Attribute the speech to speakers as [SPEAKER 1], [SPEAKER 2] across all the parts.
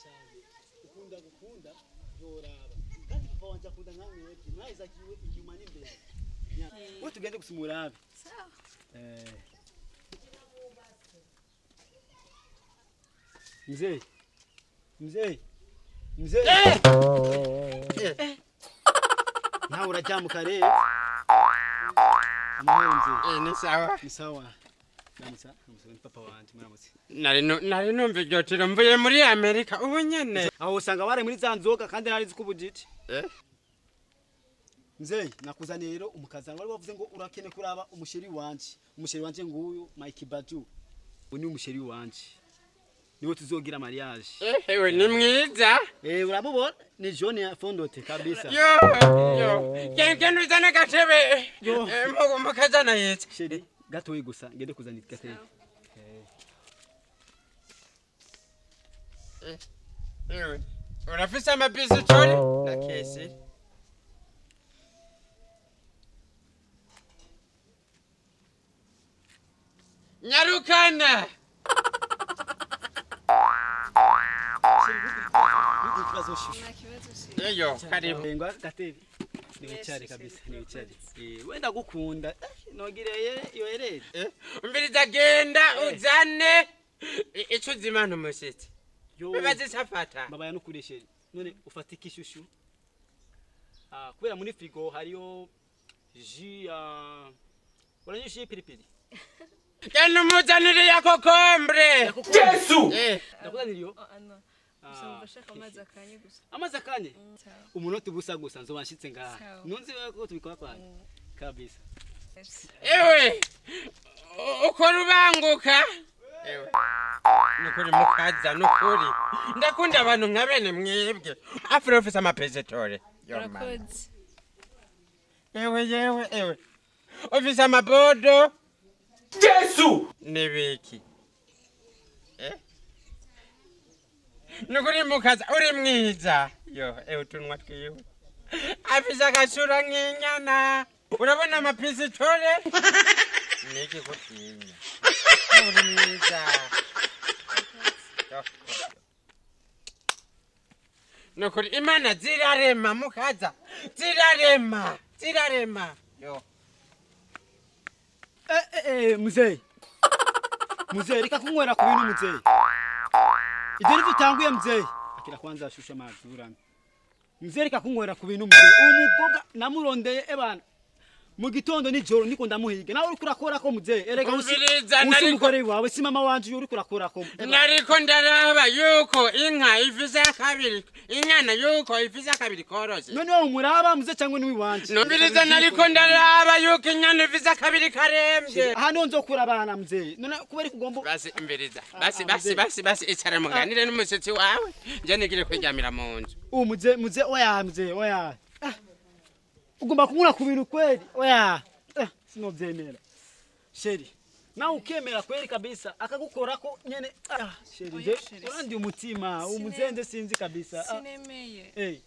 [SPEAKER 1] Cyane ukunda gukunda yoraba, kandi papa wanje akunda nka mwebwe mwahezagiwe inyuma n'imbere. We tugende gusa umurabe.
[SPEAKER 2] Sawa.
[SPEAKER 1] Eh. Mzee, mzee, mzee, nawe urajyamuka rero. Amahoro, mzee?
[SPEAKER 3] Eh, ni sawa.
[SPEAKER 1] Ni sawa. Namutsa, namutsa, ni papa wanje, muramutse.
[SPEAKER 3] Nari numva iryo tiro mvuye muri Amerika ubu nyene.
[SPEAKER 1] Aho usanga wari muri za nzoga kandi nari nzi ko ubujiji.
[SPEAKER 3] Eh?
[SPEAKER 1] Mzee, nakuzaniye rero umukazana wari wavuze ngo urakene kuraba umusheri wanje. Umusheri wanje nguyu, Mike Baju. Uyu ni umusheri wanje, niwe tuzogira mariage.
[SPEAKER 3] Eh, ewe ni mwiza.
[SPEAKER 1] Eh, uramubona ni John ya Fondote kabisa.
[SPEAKER 3] Yo, yo. Genda uzane agatebe.
[SPEAKER 1] Yo.
[SPEAKER 3] Eh, mukazana yitse.
[SPEAKER 1] Chéri, gatoyi gusa ngende kuzana igatebe.
[SPEAKER 3] Ewe. Urafise amabisi cori na kesi. Nyarukana.
[SPEAKER 1] Chéri, ikibazo shushu.
[SPEAKER 2] Nta kibazo, chéri.
[SPEAKER 3] Eyo, karibu.
[SPEAKER 1] Ngwa gatebe. Niwicare kabisa, niwicare. Eh, wenda gukunda. Eh, nogire yoherere.
[SPEAKER 3] Eh, umviriza, genda uzane ico uzimana umushitsi.
[SPEAKER 1] Yo.
[SPEAKER 3] Bibaze isafata.
[SPEAKER 1] Mbabaya no kuri chéri. None ufata ikishushu. Ah, kubera muri frigo hariyo jus ya, uranywa jus y'ipiripiri.
[SPEAKER 3] Genda umuzanire ya concombre.
[SPEAKER 1] Yesu!
[SPEAKER 3] Eh,
[SPEAKER 1] Ndakuzanira iyo.
[SPEAKER 2] Oh, ano. Gusa
[SPEAKER 1] Ah,
[SPEAKER 2] numva ashaka amazi akanye gusa.
[SPEAKER 1] Amazi akanye?
[SPEAKER 2] Sawa.
[SPEAKER 1] Umunota ubusa gusa nzoba nshitse ngaha.
[SPEAKER 2] Sawa.
[SPEAKER 1] Nunzi ko tubikora kwanye. Kabisa.
[SPEAKER 2] Merci.
[SPEAKER 3] Ewe, ukora ubanguka. Ewe. Nukuri mukaza, nukuri. Ndakunda abantu nka bene mwebwe. Afro ufise amapezitore. Yo, man.
[SPEAKER 2] Urakoze.
[SPEAKER 3] Ewe, yewe, ewe. Ufise amabodo. Yesu! Nibiki. Eh? Nukuri mukaza uri mwiza. Yo, ewe utunwa twiwe. Afise agasura nk'inyana. Urabona amapisitore? Niki kutinya? Uri mwiza. Yo. Nukuri Imana zirarema mukaza. Zirarema, zirarema. Yo.
[SPEAKER 1] Eh, eh, eh, mzee. Mzee, reka kunywera ku bintu, mzee. Ibyo nivyo utanguye, mzee. Akira kwanza ashusha amazi urame. Mzee, reka kunywera ku bintu, mzee. Umukobwa namurondeye ebana. Mu gitondo nijoro niko ndamuhiga. Nawe uriko urakora ko, mzee. Erega usi
[SPEAKER 3] Umviriza,
[SPEAKER 1] usi umugore wawe si mama wanje uriko urakora ko.
[SPEAKER 3] Nariko ndaraba yuko inka ifise akabiri, inyana yuko ifise akabiri koroshe.
[SPEAKER 1] None wowe umuraba, mzee, cyangwa ni wanje?
[SPEAKER 3] Numviriza, nariko ndaraba yuko inyana ifise akabiri karemvye.
[SPEAKER 1] Aha niho nzokura abana, mzee. None kubera kugomba
[SPEAKER 3] Basi imviriza, basi
[SPEAKER 1] Ah,
[SPEAKER 3] basi
[SPEAKER 1] mzee.
[SPEAKER 3] basi basi, icara muganire n'umushyitsi wawe, nje nigire kwiryamira mu nzu.
[SPEAKER 1] Ubu mzee, mzee, oya mzee, oya. Ah. Ugomba kunkura ku bintu kweli. Oya. Ah, sinovyemera. Chéri, nawe ukemera kweli kabisa akagukorako nyene. Ah, chéri,
[SPEAKER 2] Oya,
[SPEAKER 1] nje
[SPEAKER 2] chéri,
[SPEAKER 1] urandi umutima, umuzenze sinzi kabisa. Ah,
[SPEAKER 2] Sinemeye.
[SPEAKER 1] eh.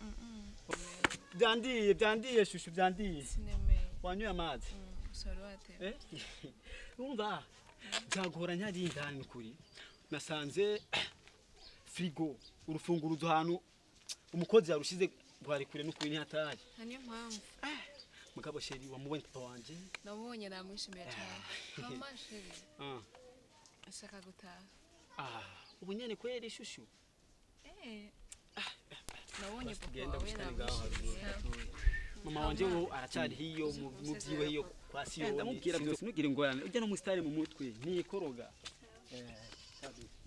[SPEAKER 1] Byandiye, byandiye shushu, byandiye.
[SPEAKER 2] Sinemeye.
[SPEAKER 1] Wanyoye amazi?
[SPEAKER 2] Gusa wari wateba.
[SPEAKER 1] Eh? Urumva byagora nyari indani kuri. Nasanze frigo urufunguruzo ahantu umukozi yarushize rwari kure n'ukuri ntihatari.
[SPEAKER 2] Nta niyo mpamvu.
[SPEAKER 1] Mugabo chéri, wamubonye papa wanje?
[SPEAKER 2] Nabonye, namwishimiye cyane. Mama chéri,
[SPEAKER 1] Ah.
[SPEAKER 2] ashaka gutaha.
[SPEAKER 1] Ah, ubu nyene kweli shushu?
[SPEAKER 2] Eh. Nabonye papa
[SPEAKER 1] Tugenda
[SPEAKER 2] wawe,
[SPEAKER 1] gushikana ngaho haruguru
[SPEAKER 2] namwishimiye.
[SPEAKER 1] gatoya. Mama wanje wo aracyari hiyo mu byiwe hiyo kwa Siyoni. Ndamubwira byose, ntugire ingorane. Ujya no mu style mu mutwe ntikoroga. Eh, kabisa.